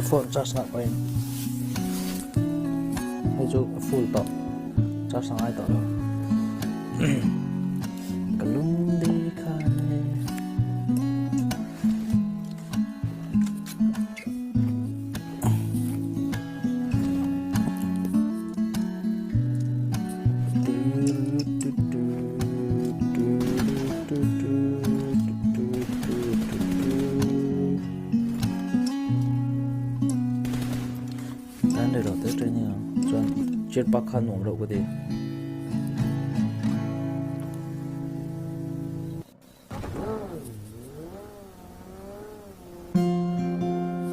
Ka phone charge nak pawhin hei chu a full tawh charge a ngai tawh lo ka lungdi khan e. An rei lo te training ang chuan chair park kha nuam reuh ka ti.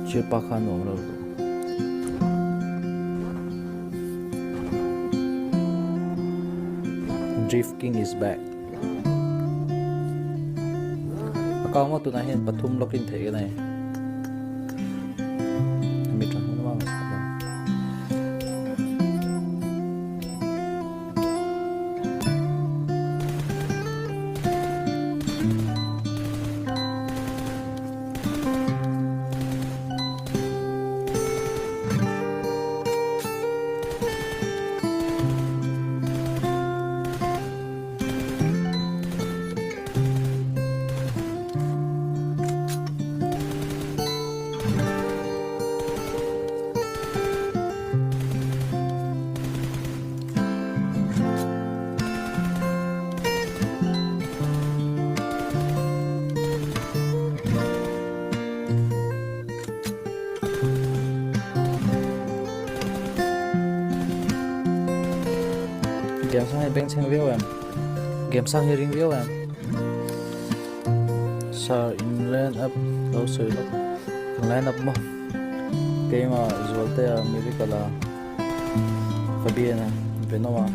Chair park kha nuam reuh ka ti. Drift King is back. A kau maw tunah hian pathum lawkin theih ka nei. Mi tha hmun vang a sak a. Game sang hi bengchheng viau em? Game sang hi ring viau em? Sir in line up lo sawi lawk in line up maw keimah Zualtea Miracle a Fabian a Venom a.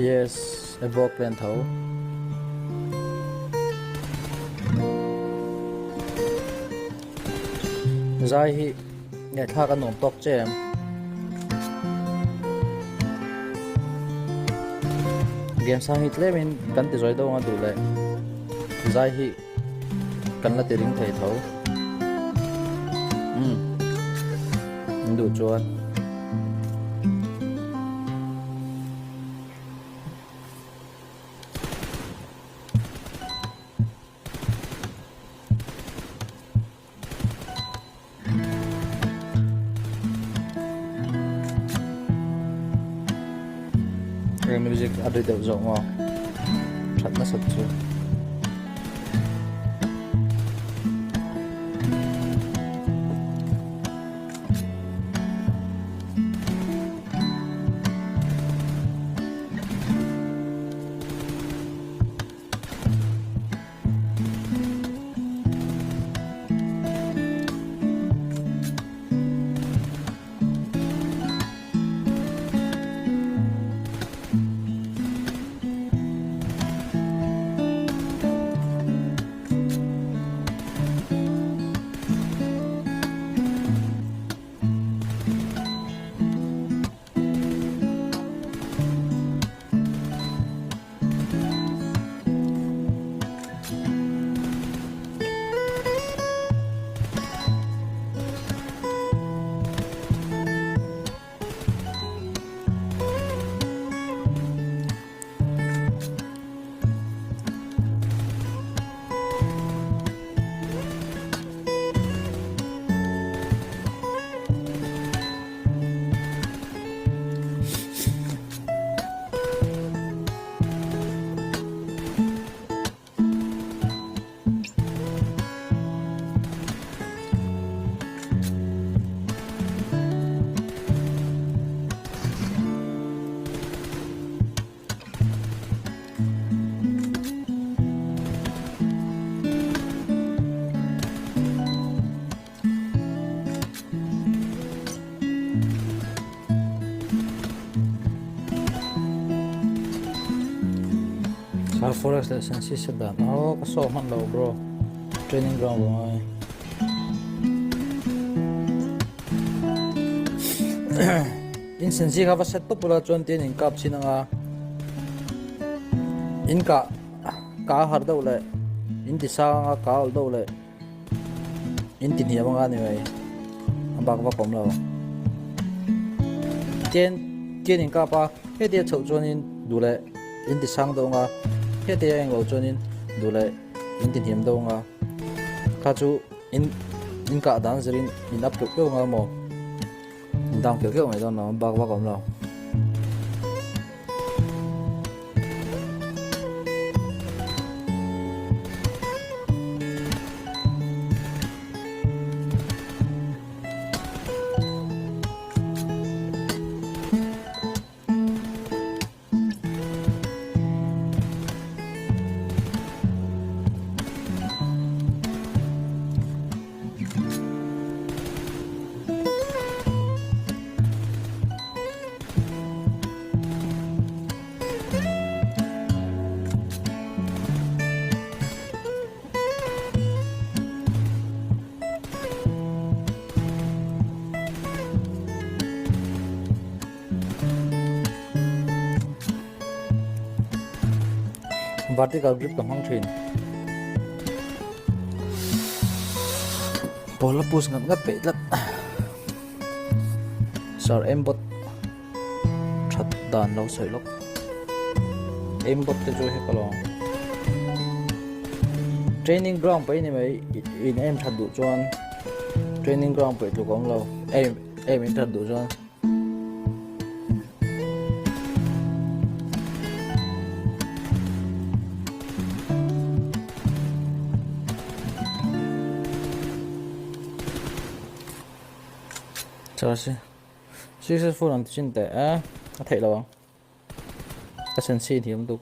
Yes, a vawk len tho. Zai hi ngaihthlak a nuam tawk che em? Game sang hi tlemin kan ti zawi deuh ang a duh leh zai hi kan la ti ring thei tho. Umm in duh chuan. He music a ri deuh zawk maw that nasat chu. Forex leh Sensi set dan aw ka saw hman lo bro training ground lo ngai. In Sensi kha va set tawp ula chuan tin in kap chin anga in ka ka har deuh leh in ti sang anga ka awl deuh leh in ti hniam anga ni mai a bak vak awm lo. Tin tin in kap a heti a chhoh chuanin duh leh in ti sang deuh anga heti a englo chuanin duh leh in ti hniam deuh anga kha chu in in kah dan zirin in up keuh keuh anga maw in down keuh keuh mai dawn lo a bak vak awm lo. Vertical grip ka hmang thin. Ball a push ngat ngat peih tlat. Sir aimbot that dan lo sawi lawk. Aimbot te chu hek alawm. Training ground pawh i ni mai in aim that duh chuan training ground pawh i tluk awm lo. Aim aim in that duh chuan. Chawlh successful ang chin teh a a theih lo ang ka sensi thiam tuk.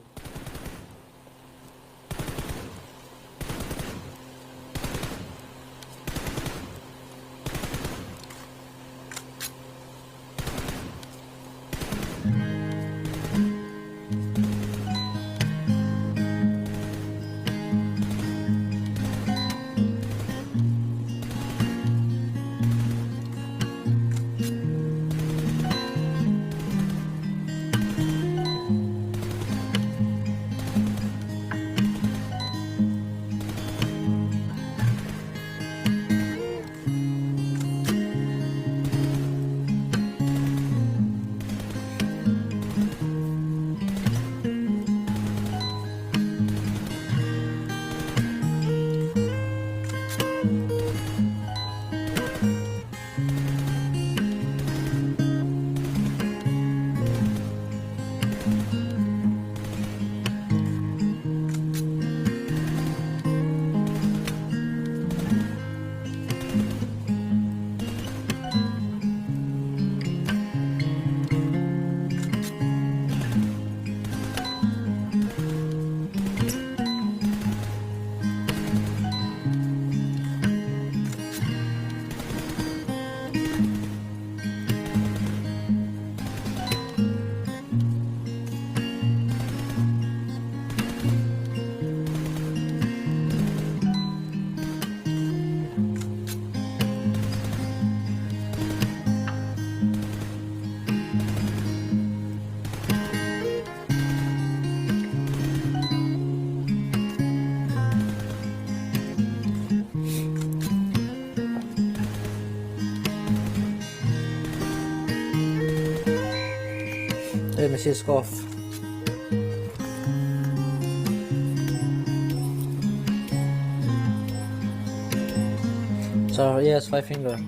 Hey, Mrs. Scoff. So yes, five finger.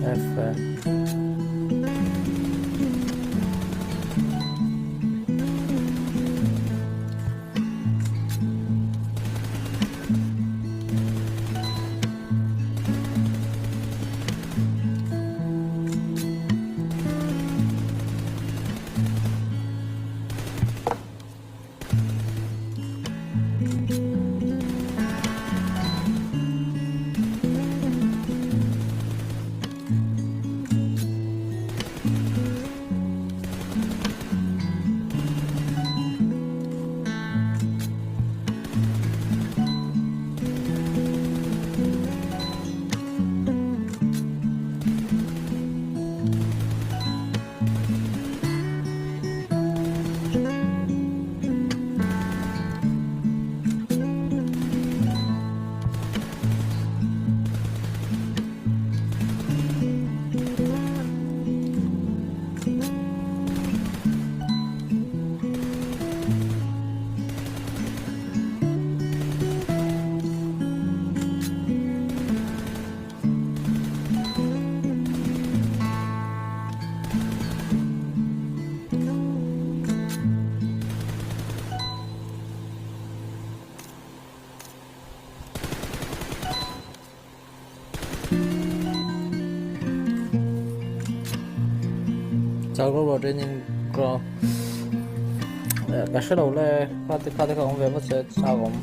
F e. Chakro training ground ka hrelo le khate khate kha awm ve ngawt se chak awm.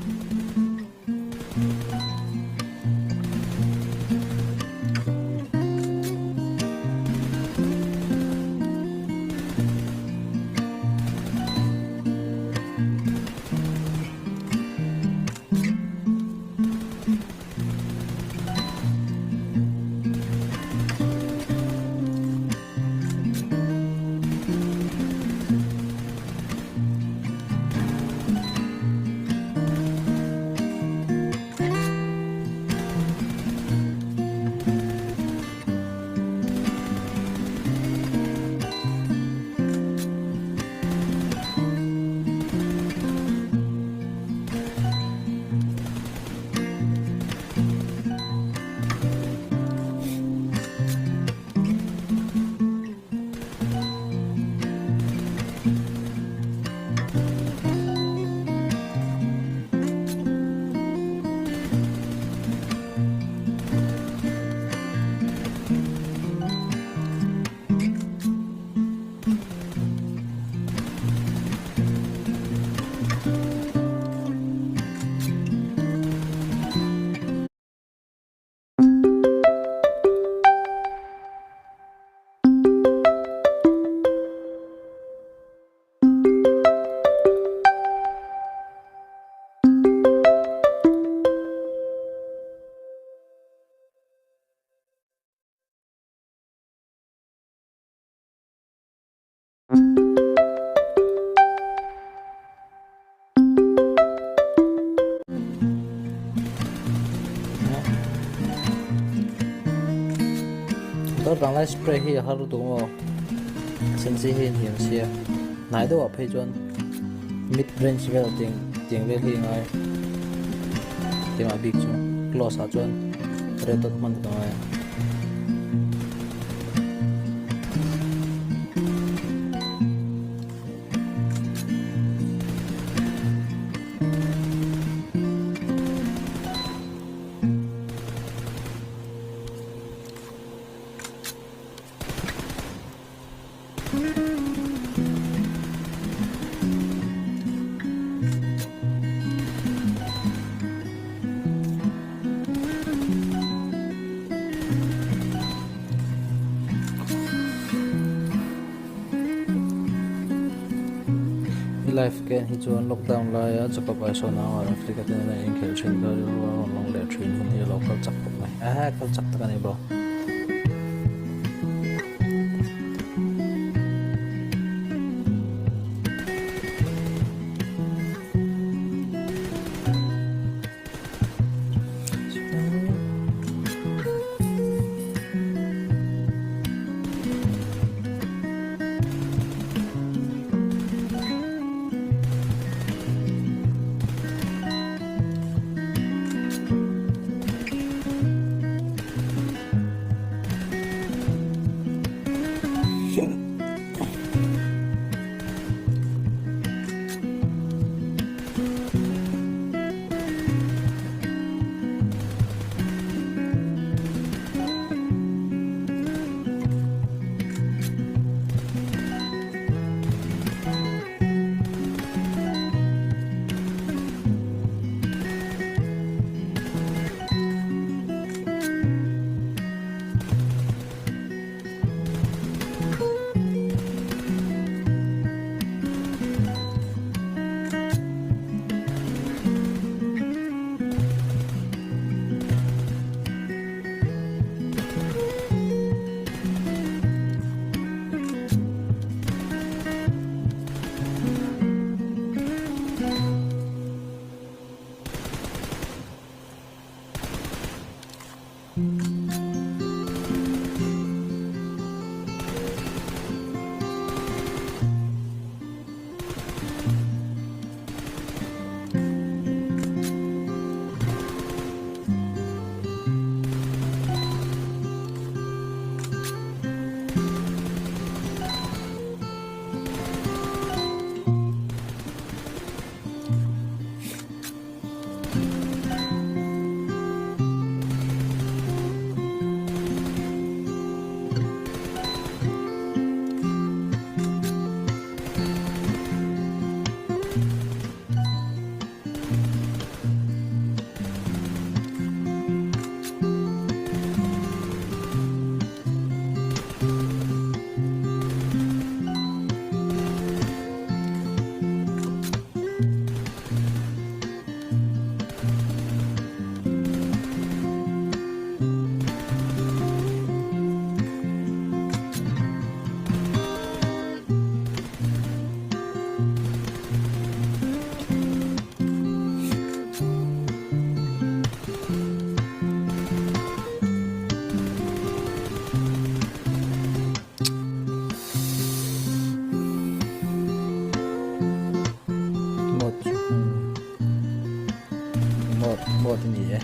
Dawr dang lai spray hi a har lutuk maw sensi hi an hiam sia hnai deuhah phei chuan mid range vel tiang tiang vel hi a ngai tiangah bik chu close ah chuan red dot hman ka ngai a. I life ken hi chuan lockdown laia Jacob Aisawna anga Africa te nena inkhelh thin kha rilru a rawn lawng leh thin hun hi a lo kal chak khawp mai. Ahe kal chak tak a ni bro. Mod chu mod mod a ni e.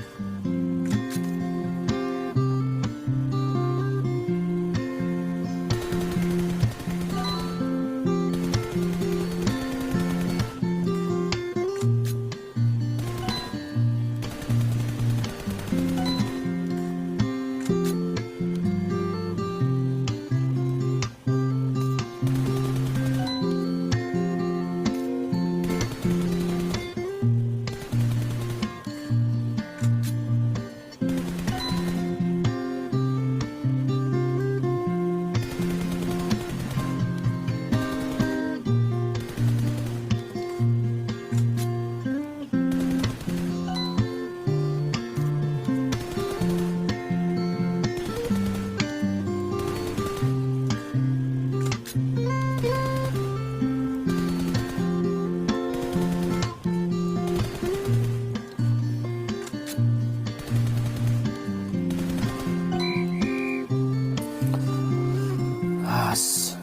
As.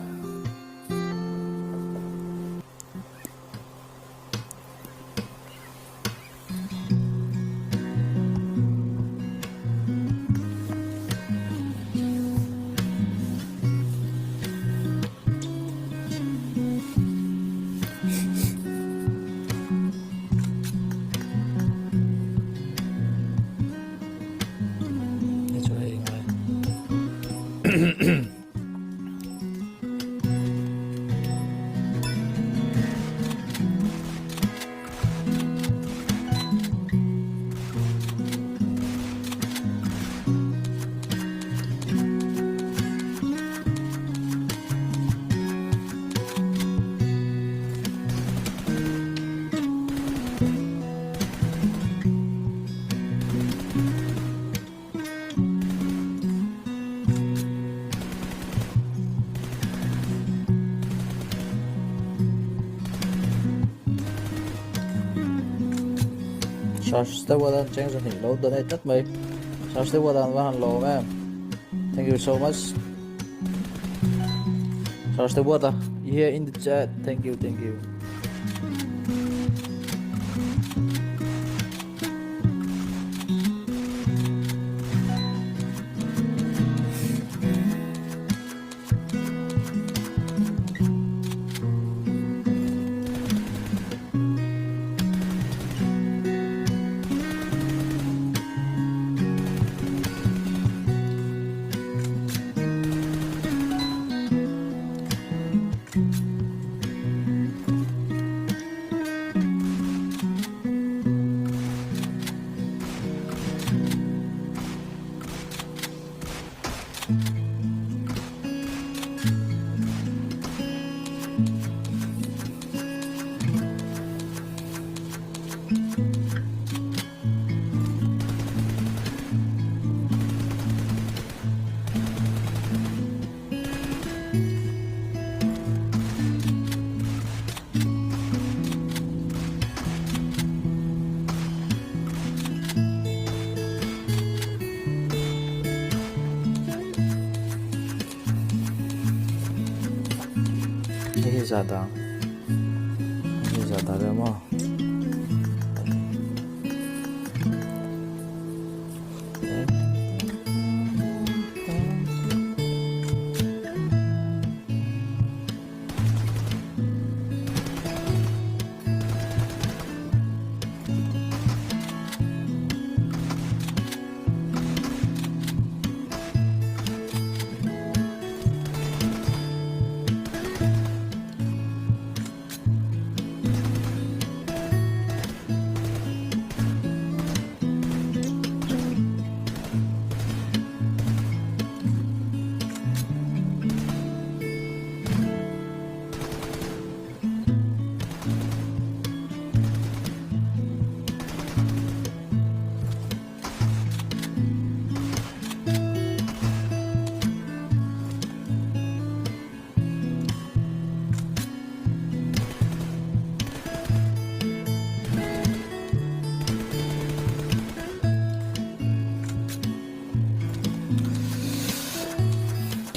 Hei chu hei ngai. Sastewada cheng zahnih lo donate tlat mai. Sastewada an va han lawm em. Thank you so much. Sastewada here in the chat. Thank you, thank you. Hei zah dah ang. Hei zah dah reuh maw.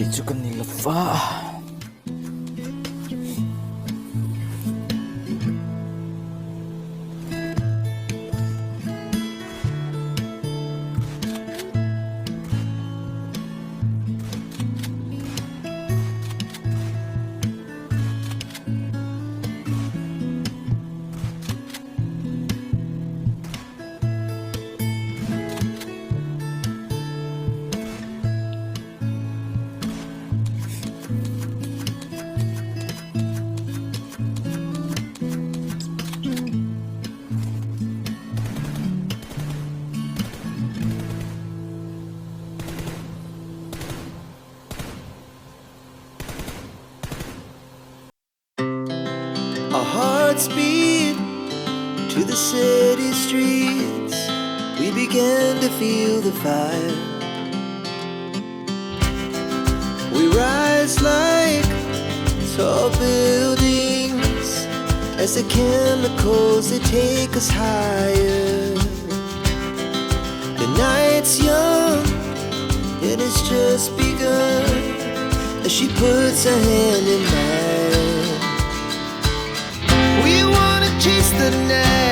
Kei chu ka ni lova. Our hearts beat to the city streets We began to feel the fire We rise like tall buildings As the chemicals they take us higher The night's young and it's just begun As she puts her hand in mine We wanna chase the night.